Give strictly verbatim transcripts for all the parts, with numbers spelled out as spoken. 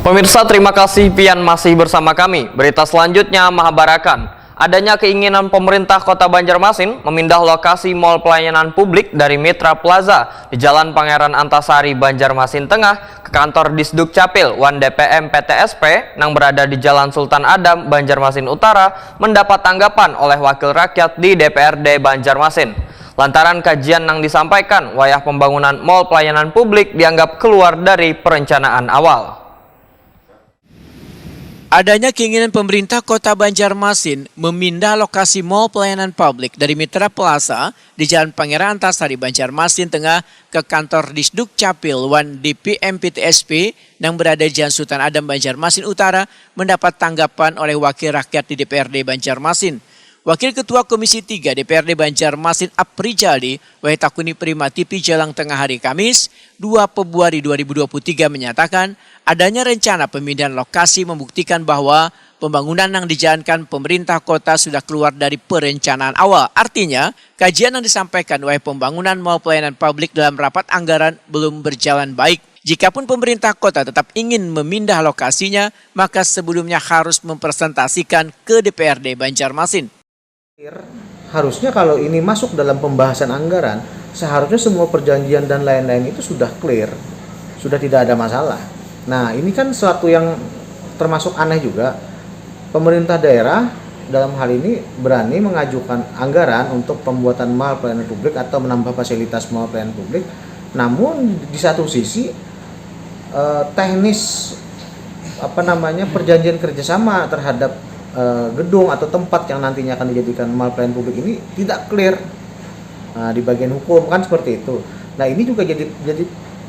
Pemirsa, terima kasih pian masih bersama kami. Berita selanjutnya mahabarakan adanya keinginan pemerintah Kota Banjarmasin memindah lokasi Mall Pelayanan Publik dari Mitra Plaza di Jalan Pangeran Antasari, Banjarmasin Tengah, ke kantor Disduk Capil wan D P M P T S P nang berada di Jalan Sultan Adam, Banjarmasin Utara, mendapat tanggapan oleh wakil rakyat di D P R D Banjarmasin. Lantaran kajian nang disampaikan, wayah pembangunan Mall Pelayanan Publik dianggap keluar dari perencanaan awal. Adanya keinginan pemerintah Kota Banjarmasin memindah lokasi Mall Pelayanan Publik dari Mitra Plaza di Jalan Pangeran Antasari, Banjarmasin Tengah, ke kantor Disduk Capil wan D P M P T S P nang berada di Jalan Sultan Adam, Banjarmasin Utara, mendapat tanggapan oleh wakil rakyat di D P R D Banjarmasin. Wakil Ketua Komisi tiga D P R D Banjarmasin, Aprijali, wayah takuni Prima T V Jalang Tengah hari Kamis, dua Februari dua ribu dua puluh tiga, menyatakan adanya rencana pemindahan lokasi membuktikan bahwa pembangunan yang dijalankan pemerintah kota sudah keluar dari perencanaan awal. Artinya, kajian yang disampaikan wayah pembangunan Mall Pelayanan Publik dalam rapat anggaran belum berjalan baik. Jikapun pemerintah kota tetap ingin memindah lokasinya, maka sebelumnya harus mempresentasikan ke D P R D Banjarmasin. Harusnya kalau ini masuk dalam pembahasan anggaran, seharusnya semua perjanjian dan lain-lain itu sudah clear, sudah tidak ada masalah. Nah, ini kan suatu yang termasuk aneh juga. Pemerintah daerah dalam hal ini berani mengajukan anggaran untuk pembuatan mall pelayanan publik atau menambah fasilitas mall pelayanan publik. Namun di satu sisi eh, teknis apa namanya perjanjian kerjasama terhadap eh, gedung atau tempat yang nantinya akan dijadikan mall pelayanan publik ini tidak clear. Nah, di bagian hukum kan seperti itu. Nah, ini juga jadi jadi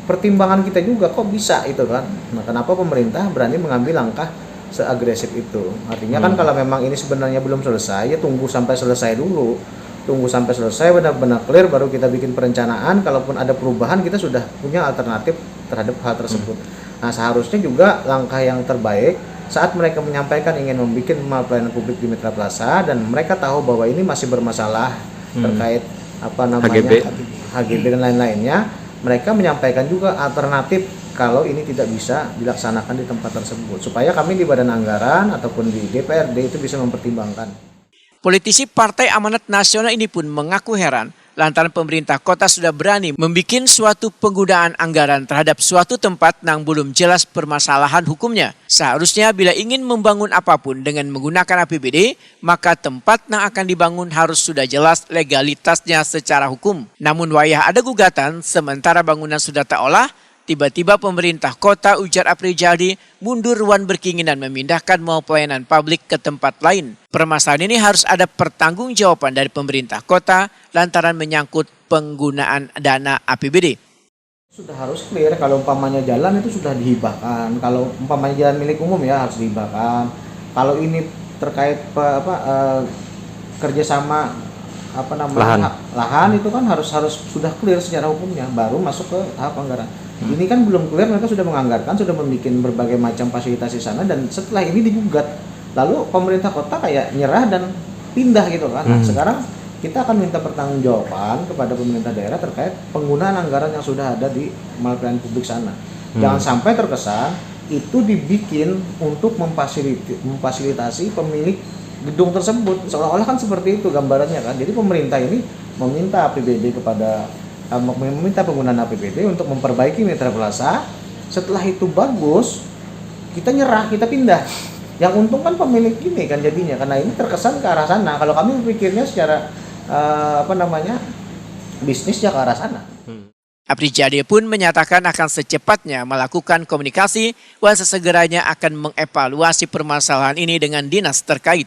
pertimbangan kita juga, kok bisa itu kan. Nah, kenapa pemerintah berani mengambil langkah seagresif itu? Artinya kan kalau memang ini sebenarnya belum selesai, ya tunggu sampai selesai dulu. Tunggu sampai selesai, benar-benar clear, baru kita bikin perencanaan. Kalaupun ada perubahan, kita sudah punya alternatif terhadap hal tersebut. Nah, seharusnya juga langkah yang terbaik saat mereka menyampaikan ingin membuat mall pelayanan publik di Mitra Plaza dan mereka tahu bahwa ini masih bermasalah terkait apa namanya H G B. H G B dan lain-lainnya, mereka menyampaikan juga alternatif kalau ini tidak bisa dilaksanakan di tempat tersebut, supaya kami di Badan Anggaran ataupun di D P R D itu bisa mempertimbangkan. Politisi Partai Amanat Nasional ini pun mengaku heran lantaran pemerintah kota sudah berani membuat suatu penggunaan anggaran terhadap suatu tempat nang belum jelas permasalahan hukumnya. Seharusnya bila ingin membangun apapun dengan menggunakan A P B D, maka tempat nang akan dibangun harus sudah jelas legalitasnya secara hukum. Namun wayah ada gugatan, sementara bangunan sudah terolah, tiba-tiba pemerintah kota, ujar Aprijali, mundur wan berkeinginan memindahkan mall pelayanan publik ke tempat lain. Permasalahan ini harus ada pertanggungjawaban dari pemerintah kota lantaran menyangkut penggunaan dana A P B D. Sudah harus clear kalau umpamanya jalan itu sudah dihibahkan, kalau umpamanya jalan milik umum ya harus dihibahkan. Kalau ini terkait pe- apa eh, kerjasama apa namanya Lahan. ha- lahan itu kan harus harus sudah clear secara hukumnya, baru masuk ke tahap anggaran. Ini kan belum clear, mereka sudah menganggarkan, sudah membuat berbagai macam fasilitas di sana, dan setelah ini digugat, lalu pemerintah kota kayak nyerah dan pindah gitu kan. Nah, sekarang kita akan minta pertanggungjawaban kepada pemerintah daerah terkait penggunaan anggaran yang sudah ada di mall pelayanan publik sana. Jangan sampai terkesan itu dibikin untuk memfasiliti- memfasilitasi pemilik gedung tersebut. Seolah-olah kan seperti itu gambarannya kan. Jadi pemerintah ini meminta A P B D kepada eh, meminta penggunaan A P B D untuk memperbaiki Mitra Plaza. Setelah itu bagus, kita nyerah, kita pindah. Yang untung kan pemilik ini kan jadinya, karena ini terkesan ke arah sana. Kalau kami berpikirnya secara eh, apa namanya bisnis ya ke arah sana. Aprijali pun menyatakan akan secepatnya melakukan komunikasi wan sesegeranya akan mengevaluasi permasalahan ini dengan dinas terkait.